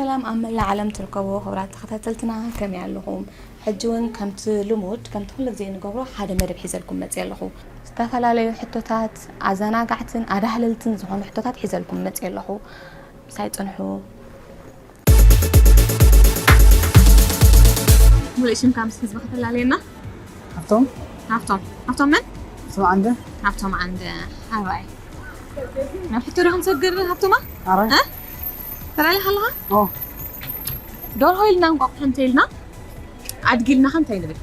ሰላም ኣብ መላእ ዓለም ትርከቡ ክቡራት ተኸታተልትና፣ ከመይ ኣለኹም? ሕጂ እውን ከምቲ ልሙድ፣ ከምቲ ኩሉ ግዜ እንገብሮ፣ ሓደ መደብ ሒዘልኩም መፅየ ኣለኹ። ዝተፈላለዩ ሕቶታት፣ ኣዘናጋዕትን ኣዳህለልትን ዝኾኑ ሕቶታት ሒዘልኩም መፅየ ኣለኹ። ምሳይ ፅንሑ። ሙሉእ ሽምካ ምስ ህዝቢ ከተላልየና። ሃብቶም። ሃብቶም። ሃብቶም መን? ሃብቶም ዓንደ። ሃብቶም ዓንደ። ሓራይ። ናብ ሕቶ ዶ ክንሰግር ሃብቶማ? ሓራይ። እ? ተላሊኻ ኣለኻ? ኦ። ደርሆ ኢልና እንቋቑሖ እንተኢልና፣ ኣድጊ ኢልና ኸ እንታይ ንብል?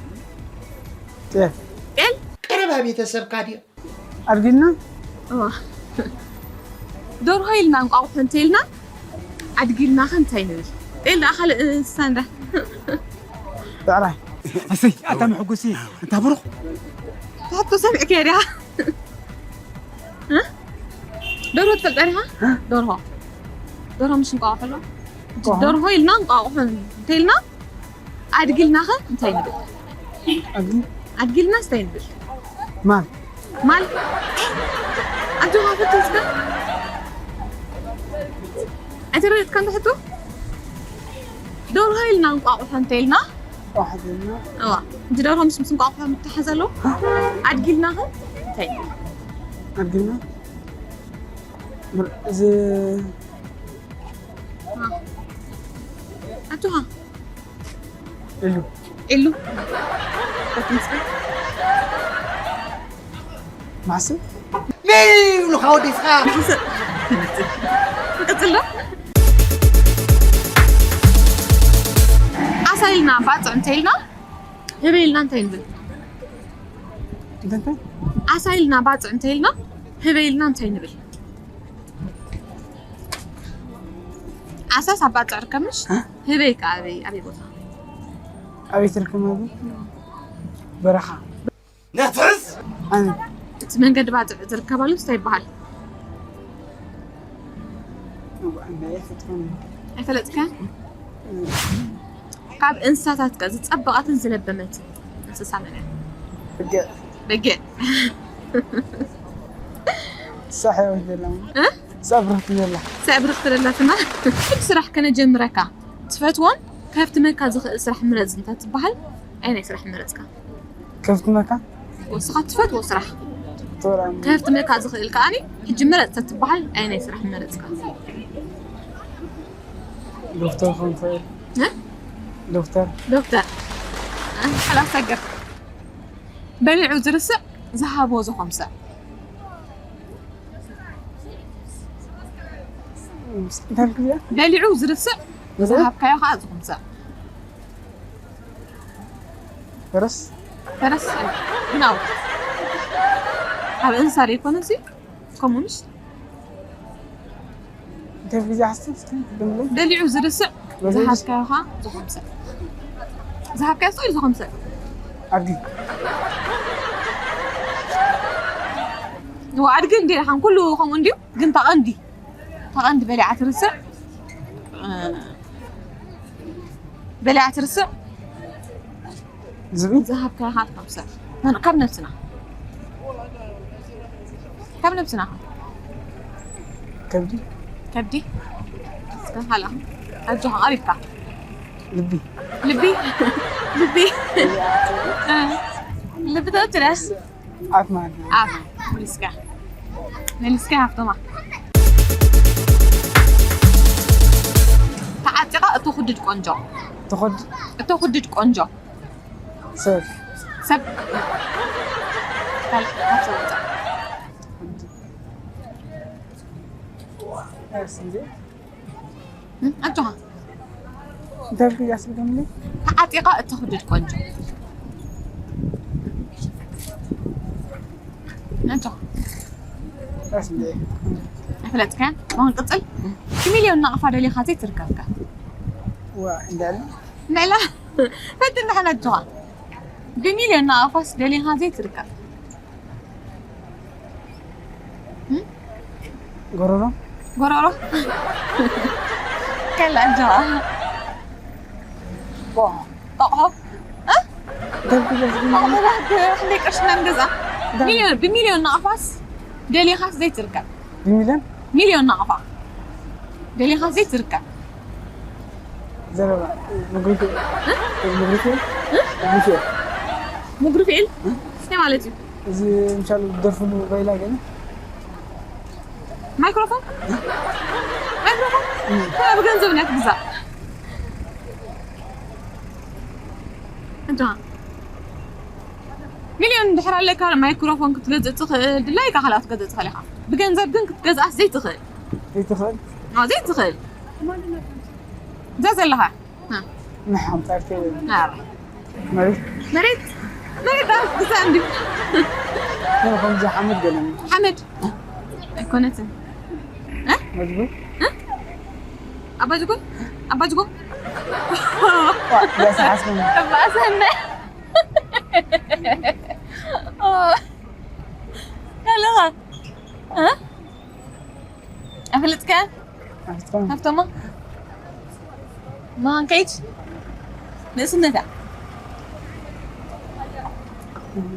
ጤል። ጤል? ቀረባ ቤተሰብካ ድዩ? ኣድጊ ኢልና? እዋ። ደርሆ ኢልና እንቋቑሖ እንተኢልና፣ ኣድጊ ኢልና ኸ እንታይ ንብል? ጤል ደኣ ካልእ እንስሳ እንዳ። ብዕራይ። እሰይ፣ ኣታ መሐጎሲ፣ ኣንታ ብሩኽ። ትሕቶ ሰሚዕካዮ ዲኻ? እ? ደርሆ ትፈልጣ ዲኻ? እ? ደርሆ። ደርሆ ምሽ እንቋቑሖ ኣሎ? እንቋቑሖ። ደርሆ ኢልና እንቋቑሖ እንተኢልና፣ ኣድጊ ኢልናኸ እንታይ ንብል? ኣድጊ? ኣድጊ ኢልናስ እንታይ ንብል? ማል። ማል? ኣጆኻ ፈትሽ እስከ። ኣይተረድእካን ትሕቶ? ደርሆ ኢልና እንቋቑሖ እንተ ኢልና? እንቋቑሖ ኢልና? እዋ። እቲ ደርሆ ምስ፣ ምስ እንቋቑሖ ምትሓዝ ኣለዎ? ኣድጊ ኢልናኸ እንታይ ንብል? ኣድጊ ኢልና? ብር-፣ እዚ ዋ። ኣጆኻ። ዒሉ። ዒሉ። ማስእ? መን ይብሉኻ ወዲ ስኻ? ንቀጽል ዶ? ዓሳ ኢልና ባጽዕ እንተ ኢልና፣ ህበይ ኢልና እንታይ ንብል? እንታይ እንታይ? ዓሳ ኢልና ባጽዕ እንተ ኢልና፣ ህበይ ኢልና እንታይ ንብል? ዓሳስ ኣብ ባጽዕ ርከብ ምሽ? እ? ህበይ ከ ኣበይ፣ ኣበይ ቦታ? ኣበይ ትርከብ ማለት? በረኻ። ነፍስ! ኣነ። እቲ መንገዲ ባጽዕ ዝርከባሉ እንታይ ይበሃል? እዋ፣ እንታይ ይፈጥረኒ? ኣይፈለጥካን? እ። ካብ እንስሳታት ከ ዝጸበቐትን ዝለበመትን እንስሳ መን እያ? በጊዕ። በጊዕ። ሳሕ እያ ወይ ዘላ? እ? ሳዕ ብርኽቲ ዘላ። ሳዕ ብርኽቲ ዘላትና። ስራሕ ከነጀምረካ። ትፈትዎን ከፍትመካ ዝኽእል ስራሕ ምረጽ እንተትበሃል፣ ኣየናይ ስራሕ ምረጽካ? ከፍትመካ? ወስኻ ትፈትዎ ስራሕ። ቶራም። ከፍትመካ ዝኽእል ከኣኒ፣ ሕጂ ምረጽ ተትበሃል፣ ኣየናይ ስራሕ ምረጽካ? ዶክተር ክኸውን ይኽእል። እ? ዶክተር። ዶክተር። እ፣ ሓላፍ ሰገር። በሊዑ ዝርስዕ፣ ዝሃቦ ዝኾምሰዕ። እንታይ ኢልክያ? በሊዑ ዝርስዕ፣ በሊዑ? ዝሃብካዮ ኸዓ ዝኾምሰዕ። ፈረስ? ፈረስ፣ ግናው። ኣብ እንስሳ ዘይኮነ እዚ፣ ከምኡ ምሽ? እንታይ ግዜ ሓስብ እስኪ ድምለይ? በሊዑ ዝርስዕ፣ በሊዑ ዝሃብካዮ ኸዓ ዝኾምሰዕ። ዝሃብካዮ ስቕ ኢሉ ዝኾምሰዕ። ኣድጊ። እዋ፣ ኣድጊ እንዴ ደሓን ኩሉ ከምኡ እንድዩ፣ ግን ተቐንዲ። ተቐንዲ በሊዓ ትርስዕ። እ፣ በሊዓ ትርስዕ። ዝብኢ? ዝሃብካያ ካብ ሰብ። መን-፣ ካብ ነብስና። ካብ ነብስና። ከብዲ? ከብዲ? እስከ ሃላ። ኣጆኻ፣ ቀሪብካ። ልቢ? ልቢ? ልቢ? እ፣ ልቢ ተወትረ? ኣፍ ማለት እዩ። ኣፍ። መሊስካ። መሊስካ ሃብቶማ። ተዓጢቓ እተኹድድ ቆንጆ። ተኹድ-? እተኹድድ ቆንጆ። ሰብ። ሰብ። ካልእ ካብ ሰብ ወፃእ። ደስ እንዴ? እም፣ ኣጆኻ። እንታይ ኢልኪ እያ ስልከምኒ? ተዓጢቓ እተኹድድ ቆንጆ። ኣጆኻ። ደስ እንዴ? ኣይፈለጥካያን? ማ ክንቅጽል? ብሚልዮን ናቕፋ ደሊኻ ዘይትርከብካ። ዋ፣ እንዳለ? ንዕላ። ፈትን ደሓን ኣጆኻ። ብሚልዮን ናቕፋስ ደሊኻ ዘይትርከብ። እም? ጎረሮ? ጎረሮ? ከላ እንጀራ። ቆ-፣ ቆቆ? እ? ደርቢ ገዝግኝ። ቆቆ ደርቢ ክንደይ ቅርሺ ኢና ንገዝኣ? ደርቢ። ሚልዮን፣ ብሚልዮን ናቕፋስ ደሊኻስ ዘይትርከብ? ብሚልዮን? ሚልዮን ናቕፋ ደሊኻስ ዘይትርከብ? ዘረባ ምጉሪ ፊ-፣ ምጉሪ ፊ-፣ ምጉሪ ፊ-፣ ምጉሪ ፊ-፣ እንታይ ማለት እዩ? እዚ ምሻሉ ደርፍሉ ባይላ ገለ ማይክሮፎን? ማይክሮፎን? ብገንዘብ ናይ ትግዛእ። እንታ ሚልዮን እንድሕር ኣለካ ማይክሮፎን ክትገዝእ ትኽእል፣ ድላይካ ካልኣት ክትገዝእ ትኽእል ኢኻ። ብገንዘብ ግን ክትገዝኣስ ዘይትኽእል። ዘይትኽእል? ኣዎ፣ ዘይትኽእል። እዛ ዘለኻ? እ። ንሓምጣ መሬት? መሬት? መሬት ኣብ ግዛእ እንዲ። ከምዚ ሓመድ ገለኒ። ሓመድ? ኣይኮነትን። እ? መዝቡ? እ? ኣባጅጎ? ኣባጅጎ? ዋ፣ ያ ሰሓስኩም። ተባእሰና። ኦ። ኣለኻ? እ? ኣፍልጥካ? ኣፍልጥካ? ሃብቶማ? ማን ከይድ? ንእስነታ።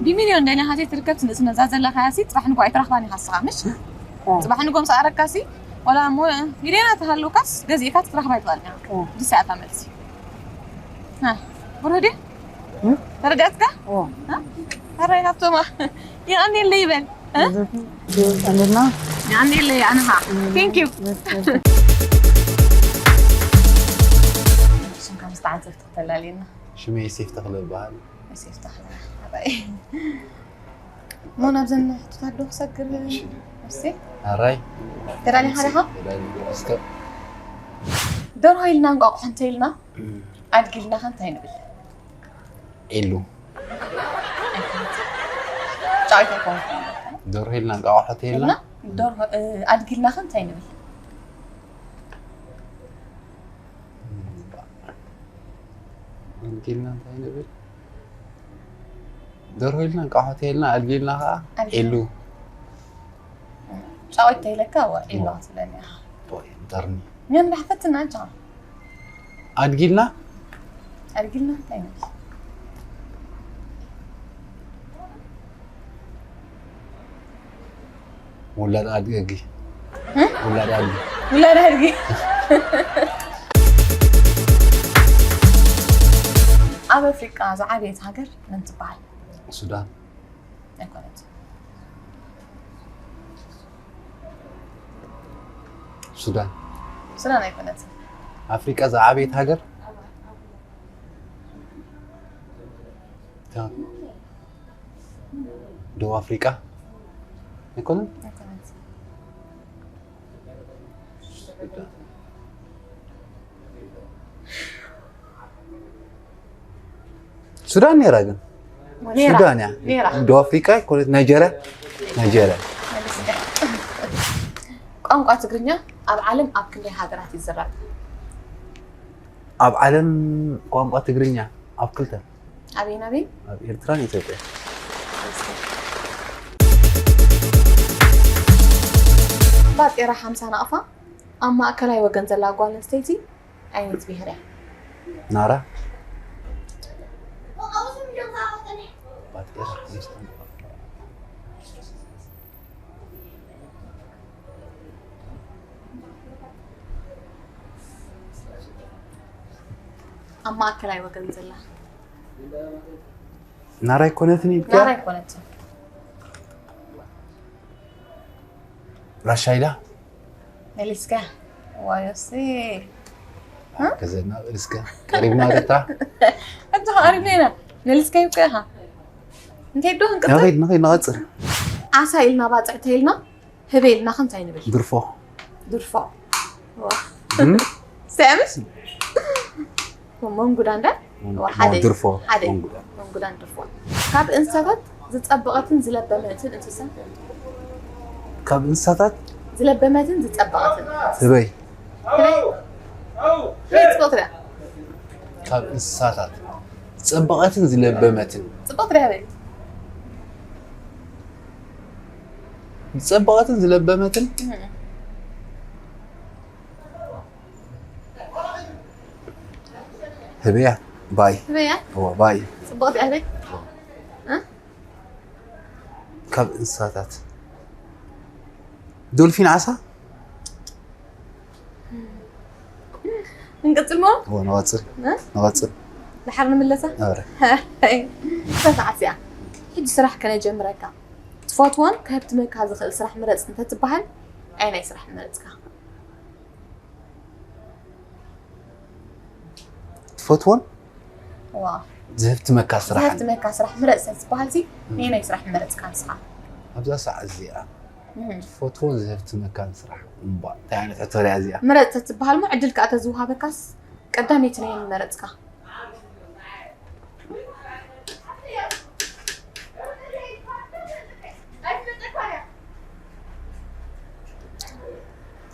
ብሚልዮን ደሊኻ ዘይትርከብስ ንእስነታ ዘለኻያ ሲ ጽባሕ ንግሆ ኣይትረኽባን ኢኻ ንስኻ፣ ምሽ? እ። ጽባሕ ንግሆ ምስ ኣረካሲ፣ ዋላ እሞ ሚልዮናት ተሃልውካስ ገዚእካ ክትረኽባ ኣይትኽእልን ኢኻ። እ። ብስያታ መልሲ። እ። ብሩህ ድዩ? እ? ተረዲኣትካ? ኦ። እ? ኣራይ ሃብቶማ። የቐንየለይ ይበል። እ? ኣንድና? የቐንየለይ ኣነኻ። Thank you። ሽምካ ምስ ተዓዘብቲ ክተላልየና። ሽመይ ዮሴፍ ተኽለ ይበሃል። ዮሴፍ ተኽለ። ኣራይ። እሞ ናብዘን ሕቶታት ዶ ክሰግር? እሺ። እሺ። ኣራይ። ተዳሊኻ ዲኻ? ተዳሊኻ እስከ። ደርሆ ኢልና እንቋቑሖ እንተኢልና፣ ኣድጊ ኢልና ከ እንታይ ንብል? ዒሉ። ጫው ኣይኮንኩን። ደርሆ ኢልና እንቋቑሖ ተኢልና? ኢልና፣ ደርሆ፣ እ፣ ኣድጊ ኢልና ከ እንታይ ንብል? ኣድጊ ኢልና እንታይ ንብል? ደርሆ ኢልና እንቋቑሖ ተኢልና፣ ኣድጊ ኢልና ከኣ ኣድጊ። ዒሉ። ጫው እንተኢለካ፣ እዋ፣ ዒሉ እዋ። ክትብለኒ ኢኻ። ኦይ፣ እንጠርኒ። መን ዳሕፈትና እንጫ? ኣድጊልና? ኣድጊልና እንታይ ይመስል? ውላድ ኣድጊ። እ? ውላድ ኣድጊ። ውላድ ኣድጊ። ኣብ ኣፍሪቃ ዝዓበየት ሃገር መን ትበሃል? ሱዳን። ኣይኮነትን። ሱዳን። ሱዳን ኣይኮነትን። ኣፍሪቃ ዝዓበየት ሃገር? እታ ደቡብ ኣፍሪቃ? ኣይኮነን? ኣይኮነትን። ሱዳን። ሱዳን ነይራ ግን። ነይራ። ሱዳን እያ። ነይራ። ደቡብ ኣፍሪቃ ኣይኮነት፣ ናይጀርያ? ናይጀርያ። መልስካ። ቋንቋ ትግርኛ ኣብ ዓለም ኣብ ክንደይ ሃገራት ይዝረብ? ኣብ ዓለም ቋንቋ ትግርኛ ኣብ ክልተ። ኣበይን ኣበይን? ኣብ ኤርትራን ኢትዮጵያ። ባጤራ ሓምሳ ናቕፋ ኣብ ማእከላይ ወገን ዘላ ጓል ኣንስተይቲ ኣየነይቲ ብሄር እያ? ናራ። ኣብ ማእከላይ ወገን ዘላ። ናራ ኣይኮነትን ኢልካ? ናራ ኣይኮነትን። ራሻይዳ? መሊስካ? ዋዮሲ። ከዘና መሊስካ። ቀሪብና ደታ? ኣንተ ቀሪብና ኢና። መሊስካ ይብቃ ኢኻ። እንታይ ዶ ክንቀጽል? ንኸይድ፣ ንኸይድ፣ ንቐጽል። ዓሳ ኢልና ባጽዕ ተይልና፣ ህበ ኢልና ከ እንታይ ንብል? ድርፎ። ድርፎ። ዋ። እም? ሰምስ? መንጉዳ እንዳ? መን-፣ ዋ፣ ሓደ። ድርፎ። ሓደ። መንጉዳ። መንጉዳን ድርፎ። ካብ እንስሳታት ዝጸበቐትን ዝለበመትን እንስሳ? ካብ እንስሳታት? ዝለበመትን ዝጸበቐትን። ህበይ። ህበይ? ህበይ ጽብቕቲ ድያ? ካብ እንስሳታት ዝጸበቐትን ዝለበመትን። ጽብቕቲ ድያ ህበይ? ዝጸበቐትን ዝለበመትን? እም። ህበያ ባይ። ህበያ? እዋ፣ ባይ። ጽብቕቲ እያ ህበይ? እ? ካብ እንስሳታት። ዶልፊን ዓሳ? እንቅጽ ጽልሞ? እዎ፣ ንቐጽል። እ? ንቐጽል። ድሓር ንምለሳ? ኣረ። ተሳዓት እዚኣ። ሕጂ ስራሕ ከነጀምረካ። ትፈትዎን ከህብትመካ ዝኽእል ስራሕ ምረጽ እንተትበሃል፣ ኣየናይ ስራሕ ምመረጽካ? ትፈትዎን ዋ። ዝህብትመካ ስራሕ። ዝህብትመካ ስራሕ ምረጽ እንተትበሃል ሲ፣ እም። ነየናይ ስራሕ ምመረጽካ ንስኻ? ኣብዛ ሰዓት እዚኣ እም። ትፈትዎን ዝህብትመካን ስራሕ። እምባ፣ እንታይ ዓይነት ሕቶ እያ እዚኣ? ምረጽ እንተትበሃል እሞ ዕድል ከኣ ተዝወሃበካስ ቀዳመይቲ ነየን ምመረጽካ?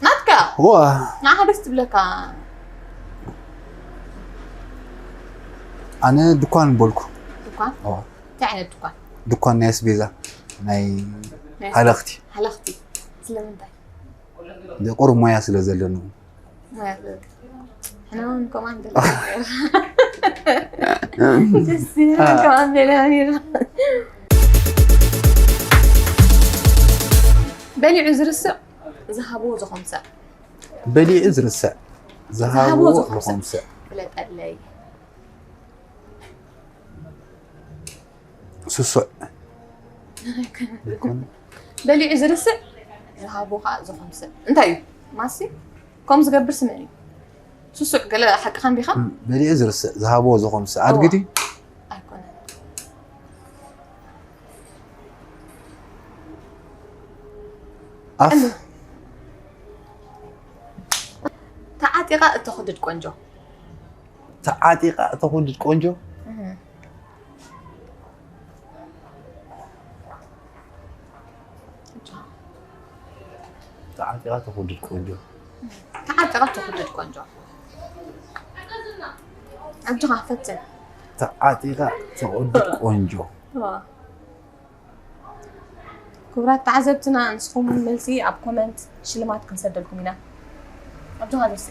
ናትካ? ዋ። ንዓኻ ደስ ትብለካ? ኣነ ድኳን በልኩ። ድኳን? ዋ። እንታይ ዓይነት ድኳን? ድኳን ናይ ኣስቤዛ፣ ናይ ናይ ሃለኽቲ። ሃለኽቲ። ስለምንታይ? ቁሩብ ሞያ ስለ ዘለኒ። ሞያ ስለ ዘለኒ። ሕና እውን ከምኡ ንደሊ። ደስ ይብል፣ ከምኡ ንደሊ ነይርና። በሊዑ ዝርስዕ ዝሃብዎ ዝኾምሰዕ። በሊዑ ዝርስዕ ዝሃብዎ ዝሃብዎ ዝኾምሰዕ። ዝኾምሰዕ። ፍለጠለይ። ስሱዕ። በሊዑ ዝርስዕ ዝሃብዎ ከዓ ዝኾምሰዕ። እንታይ እዩ? ማሲ? ከምኡ ዝገብር ስመን እዩ። ስሱዕ ገለ ሓቅኻ እንዲኻ? እም፣ በሊዑ ዝርስዕ ዝሃብዎ ዝኾምሰዕ። ኣድጊ ድዩ? ኣይኮነን። ኣፍ። እንዶ። ተዓጢቓ እተኹድድ ቆንጆ። ተዓጢቓ እተኹድድ ቆንጆ? እህ። ተዓጢቓ ተኹድድ ቆንጆ። ተዓጢቓ ተኹድድ ቆንጆ። ኣጆኻ ፈትን። ተዓጢቓ ተኹድድ ቆንጆ። ዋ። ክቡራት ተዓዘብትና፣ ንስኹም እውን መልሲ ኣብ ኮመንት ሽልማት ክንሰደልኩም ኢና። ኣጆኻ ጆሴ።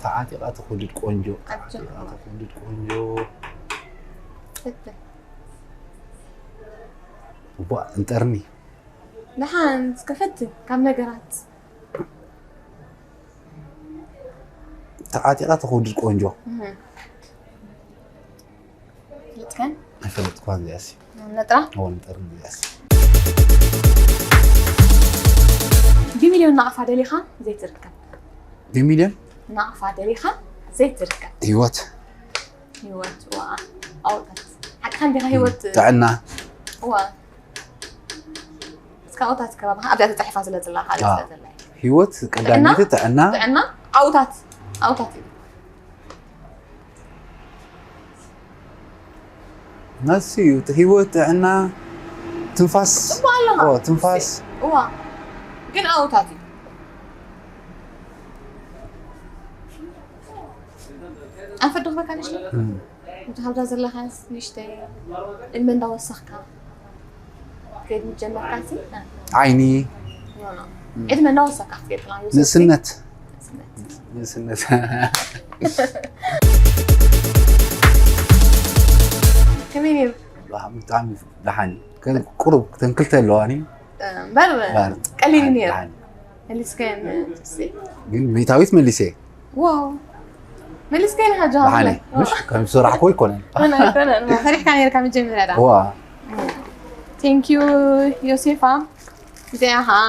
ተዓጢቓ ተኹድድ ቆንጆ። ኣጆኻ። ተዓጢቓ ተኹድድ ቆንጆ። ፈትን። ዋ፣ እንጠርኒ። ደሓን፣ እስከ ፈትን ካብ ነገራት። ተዓጢቓ ተኹድድ ቆንጆ። እህ። ፍልጥከን? ኣይፈለጥኳን እዚኣሲ። ነጥራ? እዎ፣ ነጥራ እዚኣሲ። ብሚልዮን ናቕፋ ደሊኻ ዘይትርከብ። ብሚልዮን? ናቕፋ ደሊኻ ዘይትርከብ። ህይወት። ህይወት፣ ዋ፣ ኣውታት። ሓቅኻ እንዲኻ ህይወት? ጥዕና። ዋ። እስካ ኣውታት ከባቢ ኣብዚኣ ተጻሒፋ ስለ ዘላ፣ ካልእ ኣዎ። ስለ ዘላ። ህይወት ቀዳመይቲ ጥዕና? ጥዕና፣ ጥዕና፣ ኣውታት፣ ኣውታት እዩ። መልሲ እዩ። እቲ ህይወት፣ ጥዕና፣ ትንፋስ። ጽቡቕ ኣለኻ። ኦ፣ ትንፋስ። እዋ። ግን ኣውታት እዩ። ኣንፈት ዶ ክበካ ንእሽተይ? እም። እቲ ካብዛ ዘለኻስ ንእሽተይ ዕድመ እንዳወሰኽካ ክትከይድ ምስ ጀመርካ ሲ? ዓይኒ። ኖ፣ ኖ። እም። ዕድመ እንዳወሰኽካ ክትከይድ ጥራይ እዩ። ንእስነት። ንእስነት። ንእስነት። ከመይ ነይሩ? ብጣዕሚ ደሓን እዩ። ከም ቁሩብ ተንክልተ ኣለዋኒ። እምበር እምበር፣ ቀሊል እዩ ነይሩ። ደሓን። መሊስካዮ ሲ? ግን ሚእታዊት መሊሰ። ዋው። መሊስካዮ ኢኻ ጃሃ ደሓን ብላይ። እዩ። ምሽ ከም ዝሰራሕኩ ኣይኮነን። ኮነ፣ ኮነ። ፈሪሕካ ነይርካ መጀመርያ ዳ? ዋ። Thank you ዮሴፋ። እዚኣ ኸዓ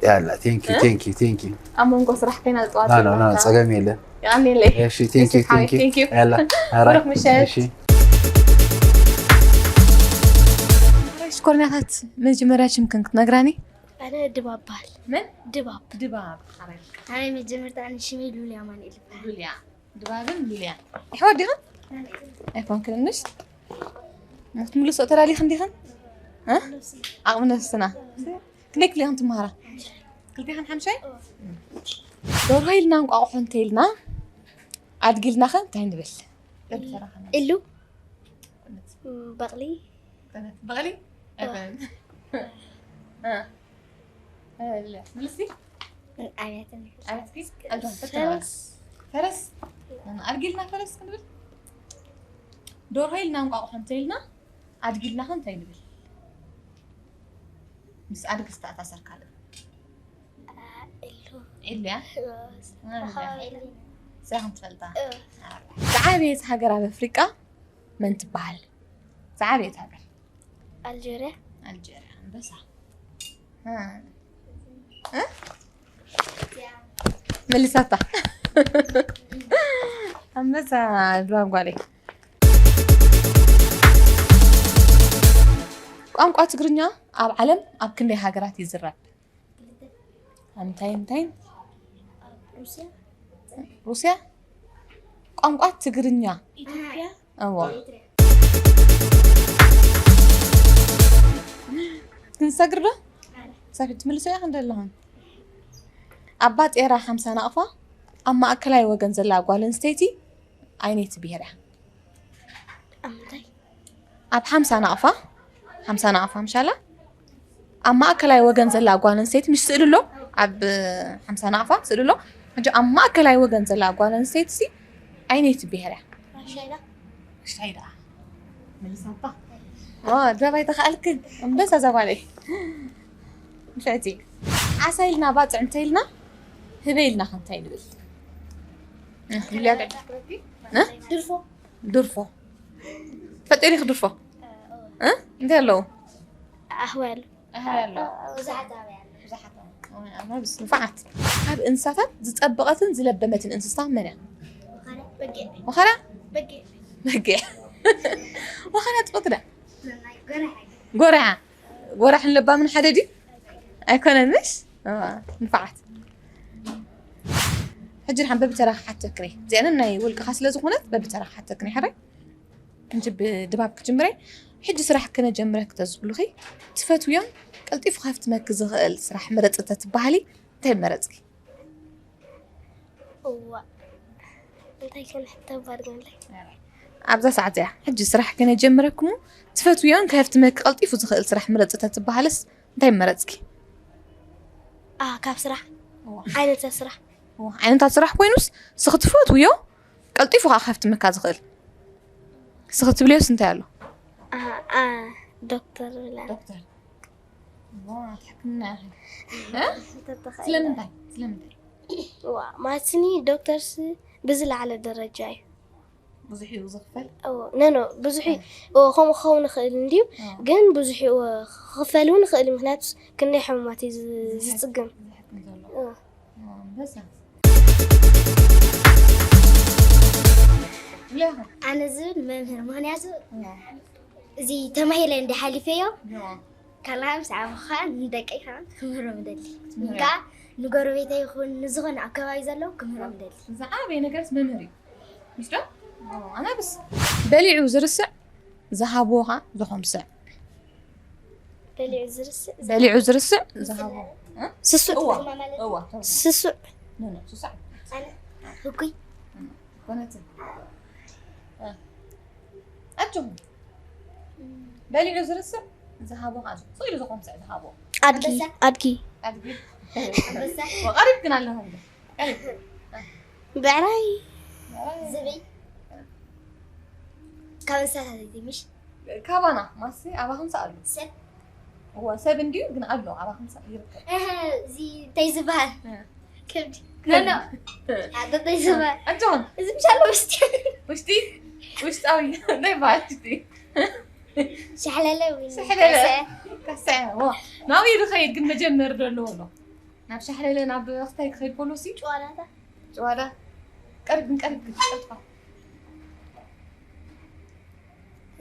ያላ፣ thank you፣ እ? Thank you፣ thank you። ኣብ መንጎ ስራሕ ኮይና ዝፀዋት ና፣ ና፣ ና፣ ዘለካ። ፀገም የለን። የቐንየለይ። እሺ፣ thank you፣ ዮሴፍ ሓወይ፣ thank you። Thank you። ያላ፣ ኧረ፣ ብሩክ ምሸት። እሺ። ሽኮርኛታት መጀመርያ ሽምክን ክትነግራኒ? ኣነ ድባብ በሃል። መን? ድባብ። ድባብ። ኣነ መጀመርታ ኣነ ሽመይ ሉልያ ኣማኑኤል ይበሃል። ሉልያ። ድባብን ሉልያን። ኣሕዋት ዲኹም? ኣይኮንክን፣ ምሽ? ክትምልሶ ተዳሊኽን ዲኽን? እ? ዓቕሚ ነፍስና። ክንደይ ክፍሊ ኢኽን ትመሃራ? ክልቴኽን ሓምሻይ? ደርሆ ኢልና እንቋቑሖ እንተኢልና፣ ኣድጊ ኢልናኸ እንታይ ንብል? በል ተራኸና። ኢሉ? በቕሊ? በቕሊ? እ። ኣይኮነን። እ። እ፣ ምልሲ? ኣብያተ ምልሲ። ኣብያተ ምልሲ? ኣጆኻ፣ ፈረስ። ፈተና። ፈረስ? ኣድጊ ኢልና ፈረስ ክንብል? ደርሆ ኢልና እንቋቑሖ እንተኢልና፣ ኣድጊ ኢልናኸ እንታይ ንብል? ምስ ኣድጊ ዝተኣሳሰር ካልእ? ኢሉ። ኢሉ እያ? ሮዝ። ሮዝ። ሮዝ። ስራሕን ትፈልጣ? ዝዓበየት ሃገር ኣብ ኣፍሪቃ መን ትበሃል? ዝዓበየት ሃገር? ኣልጀርያ። ኣልጀርያ። ኣንበሳ። እ? እ? መሊሳታ። ኣንበሳ። ድባብ ጓለይ። ቋንቋ ትግርኛ ኣብ ዓለም ኣብ ክንደይ ሃገራት ይዝረብ? እንታይ እንታይ? ሩስያ። ቋንቋ ትግርኛ። ኢትዮጵያ። እዎ። ክንሰግር ዶ? ሰግድ ትምልሶ እያ ክንደ ኣለኹም? ኣብ ባጤራ ሓምሳ ናቕፋ ኣብ ማእከላይ ወገን ዘላ ጓል ኣንስተይቲ ኣይነይቲ ብሄር እያ? ኣምታይ? ኣብ ሓምሳ ናቕፋ፣ ሓምሳ ናቕፋ ምሻላ ኣብ ማእከላይ ወገን ዘላ ጓል ኣንስተይቲ፣ ምሽ ስእሊ ኣሎ፣ ኣብ ሓምሳ ናቕፋ ስእሊ ኣሎ። ሕጂ ኣብ ማእከላይ ወገን ዘላ ጓል ኣንስተይቲ ሲ ኣይነይቲ ብሄር እያ? ራሻይዳ። ራሻይዳ። መሊሳታ። ዋ፣ ድባብ ኣይተኻእልክን። ኣንበሳ እዛ ጓለይ። ንፍዕቲ። ዓሳ ኢልና ባጽዕ እንተ ኢልና፣ ህበ ኢልና ከ እንታይ ንብል? እ፣ ኢልያ ዳዕሽ ትረኪ? እ? ድርፎ። ድርፎ። ፈጢሪ ድርፎ። እ? እንታይ ኣለዉ? ኣህዋል። ኣህዋል ኣለዉ። ብዙሓት ኣበይ ኣለዉ? ብዙሓት ኣለዉ። ኣነ ብስ ንፋዓት። ካብ እንስሳታት ዝጸበቐትን ዝለበመትን እንስሳ መን እያ? በጊዕ። ወኸራ? በጊዕ። በጊዕ። ወኸራ ጽቡቅ ትዳ? ጎረሓ። ጎረሓ። ጎረሓን ለባምን ሓደ ድዩ? ኣይኮነን ምሽ? እዋ፣ ንፋዓት። ሕጂ ንሓን በብተራ ክሓተክሪ። እዚኣንን ናይ ውልቅኻ ስለ ዝኾነት በብተራ ክሓተክሪ። ሕራይ? እንጂ ብድባብ ክጅምረ። ሕጂ ስራሕ ክነጀምረ ክተዝብሉኺ ትፈትውዮን ቀልጢፉ ከፍትመኪ ዝኽእል ስራሕ ምረጺ ተትበሃሊ እንታይ መረጽኪ? እዋ። እንታይ ከን ሕተባር ገንለይ? ኣብዛ ሰዓት እያ። ሕጂ ስራሕ ክነጀምረክሙ ትፈትውዮን ከፍትመኪ ቀልጢፉ ዝኽእል ስራሕ ምረጺ ተትበሃልስ እንታይ መረጽኪ? ኣ፣ ካብ ስራሕ። እዋ። ዓይነት ስራሕ። እዋ፣ ዓይነታት ስራሕ ኮይኑስ ስኺ ትፈትውዮ ቀልጢፉ ከዓ ከፍትመካ ዝኽእል ስኺ ትብልዮስ እንታይ ኣሎ? ኣ፣ ኣ፣ ዶክተር ብላ። ዶክተር። እዋ፣ ሕክምና ኢኺ። እ? ተተኻኢለ። ስለምንታይ? ስለምንታይ? ዋ፣ ማለትኒ ዶክተርስ ብዝለዓለ ደረጃ እዩ። ብዙሕ እዩ ዝኽፈል? ኖ ኖ፣ ብዙሕ እዩ። ከምኡ ክኸውን ይኽእል እንድዩ፣ እ። ግን ብዙሕ እዩ ክኽፈል እውን ይኽእል እዩ። ምክንያቱ ክንደይ ሕሙማት እዩ ዝ- ዝጽግም። ዝሕክም ዘሎ። እ። እ፣ ኣንበሳ። ሌላ? ኣነ ዝብል መምህር፣ ምክንያቱ እ። እዚ ተማሂረ እንዲ ሓሊፈዮ እ። ካልኣይ ምስ ዓበኹ ከዓ ንደቀይ ከዓ ክምህሮም እደሊ። ትምህሮም። ከዓ ንጎረቤተይ ይኹን ንዝኾነ ኣብ ከባቢ ዘለዉ ክምህሮም እደሊ። ዝዓበየ ነገርስ መምህር እዩ። ምሽ ዶ? ኦ፣ ኣናብስ። በሊዑ ዝርስዕ ዝሃብዎ ከዓ ዝኾምስዕ። በሊዑ ዝርስዕ በሊዑ ዝርስዕ ዝሃብዎ። እ? ስሱዕ እዋ፣ ማለት እዋ። ስሱዕ ኖ፣ ኖ፣ ስሱዕ። ኣነ ህጉይ ኮነትን። እ። ኣጆኹም። በሊዑ ዝርስዕ ዝሃቦ ከዓ ስቕ ኢሉ ዝኾምስዕ ዝሃቦ። ኣድጊ ኣድጊ ኣድጊ። ቀሪብ ግን ኣለኹም። ቀሪብ። ብዕራይ ዝብኢ ካብ እንስሳታት እዩ ምሽ ካባና ማሲ ኣባኹም ሰኣሉ። ሰብ እዋ ሰብ እንድዩ ግን ኣሎ ኣባኹም ሰ ይርከብ። እህ፣ እዚ እንታይ ዝበሃል እ። ከብዲ ከብዲ። ኖ ኣደታይ ዝበሃል ኣጆኹም። እዚ ምሽ ኣሎ ውሽጢ ውሽጢ ውሽጣዊ እንታይ ይበሃል ውሽጢ? ሻሕለለ ወይ ሻሕለለ። ከስዐ። ከስዐ። ዋ ናብኡ ይኸይድ ግን መጀመሪ ዶ ኣለዎ ኣሎ? ናብ ሻሕለለ ናብ ክስታይ ክኸይድ ከሎ ሲ ጨዋዳታ ጨዋዳ ቀሪብ ግን ቀሪብ ግን ቀልጥፋ።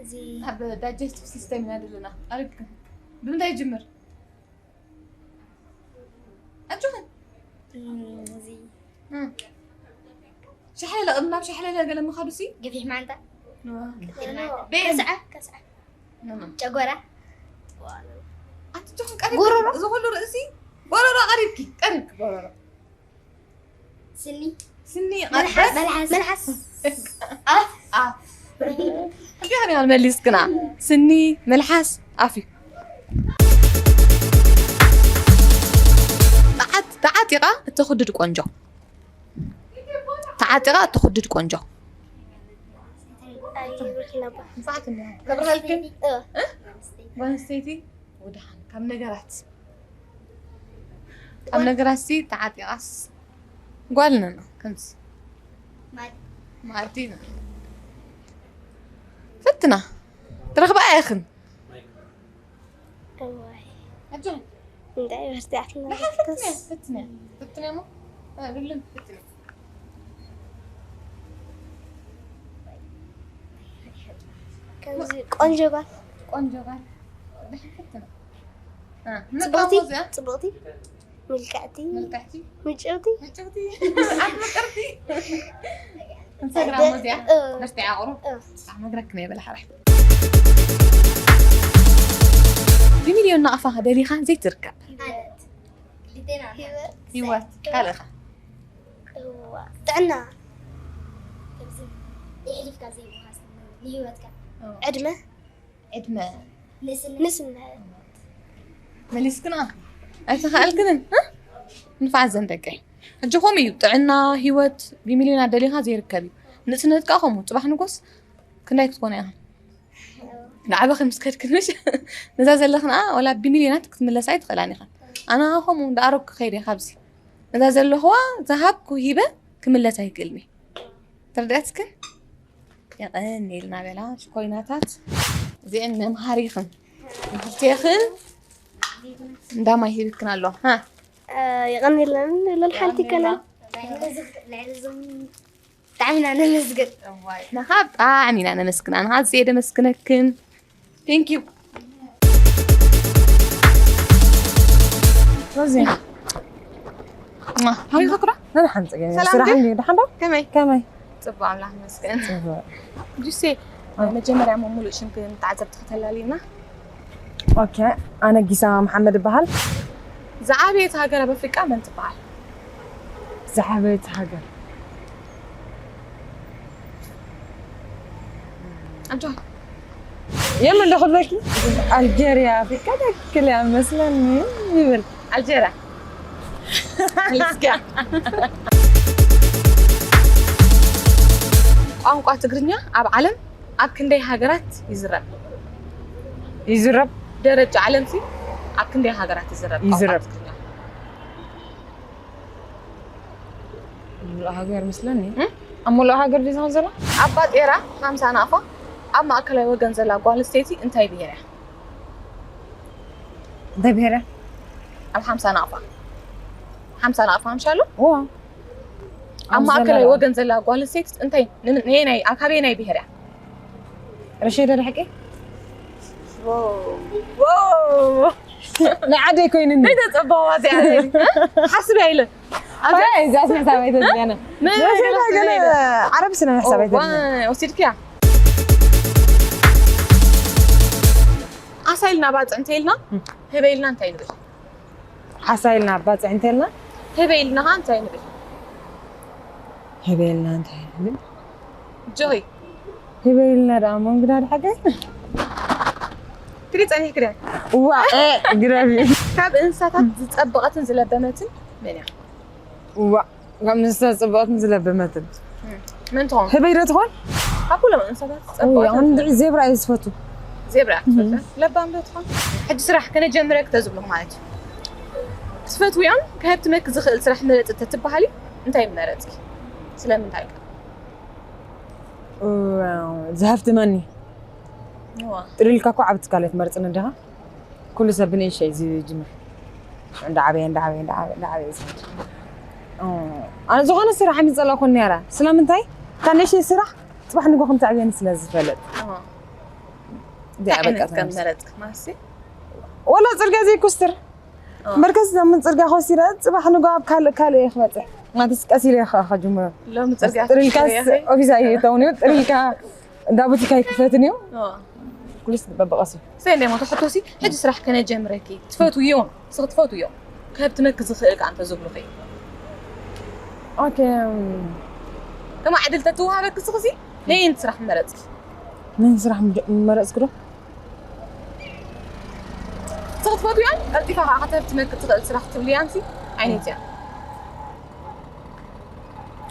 እዚ ኣብ ዳይጀስቲቭ ሲስተም ኢና ዘለና። ቀሪብ ግን ብምንታይ ይጅምር? ኣጆኽን እም፣ እዚ እ። ሻሕለለ ቅድሚ ናብ ሻሕለለ ገለ ምኻዱ ሲ ገፊሕ ማንታ እ። ገፊሕ ማንታ ቤን። ከስዐ ከስዐ ኖ፣ ኖ። ጨጎራ ኣቲ ጆን ቀሪብ ጎሮሮ። እዚ ኩሉ ርእሲ ጎሮሮ ቀሪብኪ ቀሪብኪ ጎሮሮ ስኒ ስኒ መልሓስ ቀሪብ መልሓስ ኣፍ ኣፍ እንዲያ ከመይ መሊስክና ስኒ መልሓስ ኣፍ እዩ ተዓጥ- ተዓጢቓ እተኹድድ ቆንጆ ተዓጢቓ እተኹድድ ቆንጆ ተብርሃልክን ጓል ኣንስተይቲ ወድሓን ካብ ነገራት ካብ ነገራት ሲ ተዓጢቓስ ጓል ነና ከምዚ ማዕዲና። ፈትና። ትረኽባ ኢኽን። እዋይ ኣጆን። እንታይ በርቲዕትና ንሓ ፈትና። ፈትና። ፈትና እሞ። እ፣ ብልን ፈትና። ከምዚ ቆንጆ ጓል ቆንጆ ጓል። ድሓን ፈትና። እ፣ ጽብቕቲ ንቃሞ እዚኣ። ጽብቕቲ ምልክዕቲ ምልክዕቲ። ምጭውቲ ምጭውቲ። ኣፍቅርቲ። ኢንስታግራም እዚኣ። እ። በርቲዓ ቁሩብ። እ። ኣሕ መግረክ ናይ በላ ሓራሕ። ብሚልዮን ናቕፋ ደሊኻ ዘይትርከብ። ህይወት ህይወት ካልእኻ። እዋ ጥዕና የሕሊፍካ ዘይምውሃስ ንህይወትካ ዕድመ ዕድመ ንስነት መሊስክና ኣይተኻኣልክንን። እ? ንፋዓት ዘን ደቀይ ሕጂ ከምኡ እዩ። ጥዕና ህይወት ብሚልዮናት ደሊኻ ዘይርከብ እዩ። ንእስነት ከዓ ከምኡ። ፅባሕ ንጎስ ክንዳይ ክትኮና ኢኻ? ንዓበኺ ምስ ከድክንሽ ነዛ ዘለኽና ወላ ብሚልዮናት ክትምለሳ ኣይትኽእላን ኢኻ። ኣነ ከምኡ እንዳኣረግኩ ከይደ ካብዚ ነዛ ዘለኽዋ ዝሃብኩ ሂበ ክምለስ ኣይክእልኒ። ተረዲኣትክን? የቐንየልና በላ ሽኮይናታት። እዚአን መምሃሪኽን ንክልቴኽን እንዳማይ ሂብክን ኣሎ። ሃ? የቐንየልና ንብለን ሓንቲ ከና ብጣዕሚ ኢና ነመስግን ንኻ ብጣዕሚ ኢና ነመስግን። ኣንኻ ኣዝየ ደመስግነክን። Thank you። ሮዚ። ሃይ ክኩራ። ነን ሓንፀገ ሰላም ስራሕ ድዩ? እንዲ ደሓን ዶ? ከመይ? ከመይ? ጽቡቅ ኣምላኽ ይመስገን። ጽቡቅ። ጁሴ መጀመርያ ሙሉእ ሽምክን ተዓዘብቲ ከተላልዩና። ኦኬ፣ ኣነ ጊሳ መሓመድ እበሃል። ዝዓበየት ሃገር ኣብ ኣፍሪቃ መን ትበሃል? ዝዓበየት ሃገር ኣጆ የመን ዶ ክብለኪ? ኣልጀርያ ኣፍሪቃ ትክክል እያ መስለኒ ይብል። ኣልጀርያ። ልስጋ። ቋንቋ ትግርኛ ኣብ ዓለም ኣብ ክንደይ ሃገራት ይዝረብ? ይዝረብ ደረጃ ዓለም ሲ ኣብ ክንደይ ሃገራት ይዝረብ? ቋንቋ ይዝረብ። ትግርኛ? ሙሉእ ሃገር መስለኒ እም? ኣብ ሙሉእ ሃገር ድዩ ዝኸውን ዘሎ? ኣብ ባጤራ ሓምሳ ናቕፋ ኣብ ማእከላይ ወገን ዘላ ጓል ኣንስተይቲ እንታይ ብሄር እያ? እንታይ ብሄር እያ? ኣብ ሓምሳ ናቕፋ ሓምሳ ናቕፋ ምሻሉ እዋ ኣብ ማእከላይ ወገን ዘላ ጓል ኣንስተይቲ እንታይ ን- ነየናይ ኣብ ካበየናይ ብሄር እያ? ረሸደ ድሕቂ ንዓደይ ኮይንኒ ተጸበዋ እዚኣ ሓስብ ኢለ እዚኣ ስመሳበይ ተዝያነ መን ረሸዳ ገለ ገለ ዓረብ ስነ ሕሳበይ ተዝያነ ወሲድክያ ኣሳ ኢልና ባፅዕ እንተ ኢልና ህበ ኢልና እንታይ ንብል? ሓሳ ኢልና ባፅዕ እንተ ኢልና ህበ ኢልና ኸዓ እንታይ ንብል? ህበ ኢልና እንታይ ንብል? ጆይ ህበ ኢልና ደኣ መንግዳ ድሓገ ክዲ ጸኒሕ ክዲ እዋ ግረቢ ካብ እንስሳታት ዝጸበቐትን ዝለበመትን መን እያ? እዋ ካብ እንስሳ ዝጸበቐትን ዝለበመትን መን ትኾን? ህበይ ዶ ትኾን? ካብ ኩሎም እንስሳታት ዝጸበቐትን እንድዒ ዜብራ እየ ዝፈቱ ዜብራ ክትፈትያ ለባም ዶ ትኾን? ሕጂ ስራሕ ከነጀምረ ክተዝብሉ ማለት እዩ። ክትፈትውዮን ክሀብትመኪ ዝኽእል ስራሕ ምረፂ ተትበሃሊ እንታይ ምመረፅኪ? ስለምንታይ ከ? ዝሃፍትመኒ እዋ። ጥሪልካ እኮ ዓብ ትካል ትመርፅኒ እንዲኻ ኩሉ ሰብ ብንእሽተይ ዝጅምር እንዳዓበየ እንዳዓበየ እንዳዓበየ እንዳዓበየ ዝኸድ ኣነ ዝኾነ ስራሕ ኣይምፀላኹን ነራ ስለምንታይ እታ ንእሽተይ ስራሕ ፅባሕ ንጎ ከም ተዕብየኒ ስለ ዝፈለጥ እዋ። እዚኣ በቃ እንታይ ዓይነት ከም መረፅኪ ማለት እዩ? ወላ ፅርግያ ዘይኩስትር እዋ። በርከስ ዘምን ፅርግያ ከወሲደ ፅባሕ ንጎ ኣብ ካልእ ካልእ እየ ክበፅሕ ማለት ቀስ ኢለ እየ ከ- ከጅምሮ ሎሚ ፅርግያ ጥሪልካ ክትሽይሪ ኢኺ? ኦፊስ ኣይእተውን እዩ ጥሪልካ እንዳ ቡቲካ ኣይክፈትን እዩ እዋ። ኩሉስ በብቐስ እዩ ሰይ እንደ ሞቶ ሕቶሲ ሕጂ ስራሕ ከነጀምረኪ ትፈትውዮ ንስኺ ትፈትውዮ ከህብትመኪ ዝኽእል ከ ኣንተ ዝብሉኺ ኦኬ ከማ ዕድል ተትወሃበኪ ንስኺሲ ነየን ስራሕ መረፅኪ? ምን ስራሕ መረፅኩ ዶ ንስኺ ትፈትውያን ቀልጢፋ ከዓ ከተህብትመኪ ትኽእል ስራሕ ትብልያንሲ ዓይነት እያ?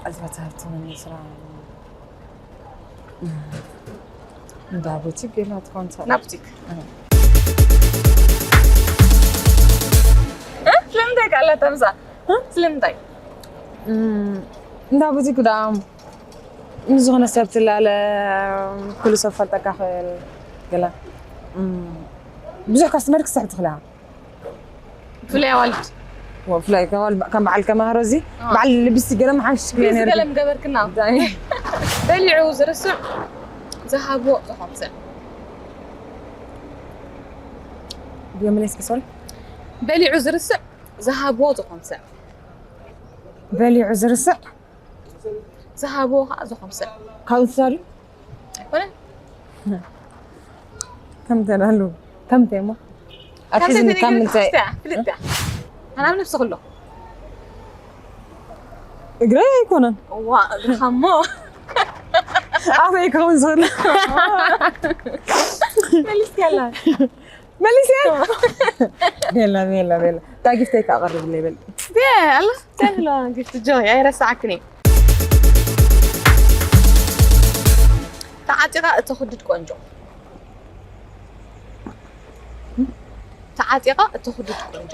ቀልጢፋ ትህብትመኒ ስራሕ እንዳ ቡቲክ ገይርና ትኾን ትኽእል ናብ ቡቲክ እ? ስለምንታይ ከ ኣላ ተምሳ እ? ስለምንታይ እንዳ ቡቲክ ዳ ንዝኾነ ሰብ ትላለ፣ ኩሉ ሰብ ፈልጠካ ክእል ገለ፣ እም፣ ብዙሕ ካስተመር ክስሕብ ትኽእላ። ብፍላይ ኣዋልድ። ወ-፣ ብፍላይ ከም በዓል፣ ከም በዓል ከማህሮ እዚ፣ በዓል ልብስቲ ገለ መሓሽ ክለ ነርኩ። ገለ ምገበርክና። ብጣዕሚ። በሊዑ ዝርስዕ ዝሃቦ ዝኾምሰ። ድዮ መለስኪ፣ ሶሪ? በሊዑ ዝርስዕ ዝሃቦ ዝኾምሰ። በሊዑ ዝርስዕ ዝሃቦ ከዓ ዝኾምሰ። ካብ እንስሳ ድዩ? ኣይኮነን። ከምተን ኣሉ። ከምተይ እሞ? ኣብ ከምተይ ሕዝኒ ተነጊሩ ካብ ምንታይ? ትፍትያ፣ ፍልጥ እያ። ኣና ኣብ ነብሲ ክሎ። እግረይ ኣይኮነን። እዋ፣ እግርኻ እሞ። ኣፈይ ክኸውን ዝኽእል። መሊስኪ ኣላ። መሊስያ? ቤላ፣ ቤላ፣ ቤላ። እታ ጊፍተይ ከኣ ቀርብለይ በል። የ፣ ኣላ፣ ተህሎ ጊፍት ጆይ፣ ኣይረሳዕክን እየ። ተዓጢቓ እተኹድድ ቆንጆ። ተዓጢቓ እተኹድድ ቆንጆ።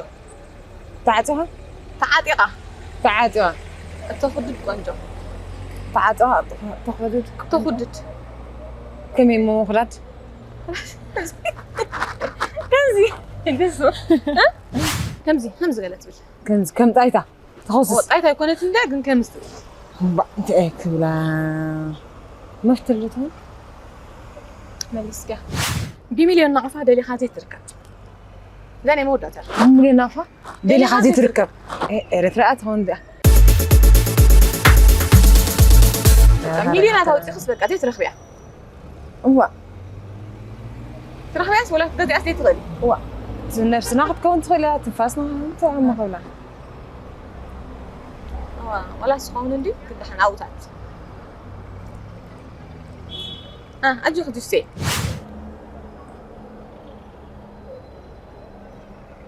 ተዓጢቓ? ተዓጢቓ። ተዓጢቓ። እተኹድድ ቆንጆ። ተዓጢቓ እተኹድድ። እተኹድድ። ከመይ እሞ ምኹዳድ? ከምዚ። ደስ። ከምዚ፣ ከምዚ ገለ ትብል። ከምዚ፣ ከም ጣይታ። ተኸውስስ። ኦ፣ ጣይታ ኣይኮነትን እንድያ፣ ግን ከምዚ ትብል። እምባ፣ እንታይ እየ ክብላ? መፍትሒ ኣሎ ትኾን? መሊስካ። ብሚልዮን ናቕፋ ደሊኻ ዘይትርከብ። እዛ ናይ መወዳእታ። ብሚልዮን ናቕፋ ደሊኻ ዘይትርከብ። ኤ-፣ ኤርትራ እያ ትኸውን እዚኣ። ሚልዮናት ኣውፂእኽስ በቃ ዘይትረኽብያ። እዋ። ትረኽብያስ ወላ ክትገዝእያስ ዘይትኽእሊ? እዋ። ነብስና ክትከውን ትኽእል እያ፣ ትንፋስና እንታይ እሞ ክብላ። እዋ፣ ወላ ስኸውን እንዲ ክድሓን ኣውታት። አ፣ ኣጆኺ ጁሴ።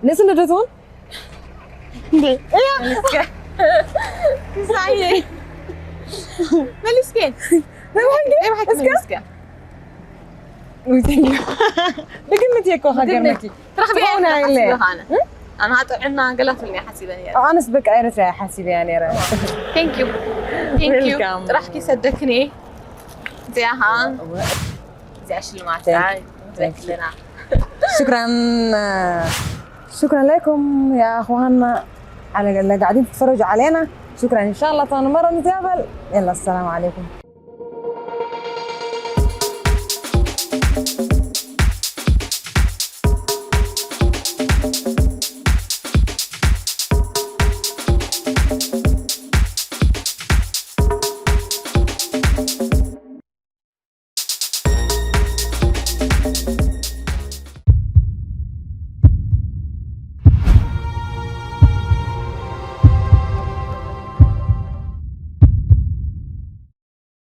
ንእስነት ዶ ትኸውን? እንዴ? እያ። መሊስከ። ክሳየ። መሊስከ። ናይ ብሓቂ? ናይ ብሓቂ እስከ? መሊስከ። ውይ፣ thank you። ብግምት እየ እኮ ብግምት። ሃገር መኪ። ትረኽቢ ትኸውን እየ ኣይለ። ሓሲበ ኣነ። እ? ኣነ ጥዕና ገላትልኒ ሓሲበ ነይረ። ኣነስ በቃ ኤርትራ እየ ሓሲበ እያ ነይረ። Thank you። Thank you። Welcome። ጥራሕ ኪሰደክኒ። እዚኣ ኸዓ። እወ። እዚኣ ሽልማት Thank እያ you። Thank you። ትበክልና። شكرا، شكرا لكم يا اخواننا على اللي قاعدين تتفرجوا علينا. شكرا، ان شاء الله ثاني مره نتقابل. يلا، السلام عليكم.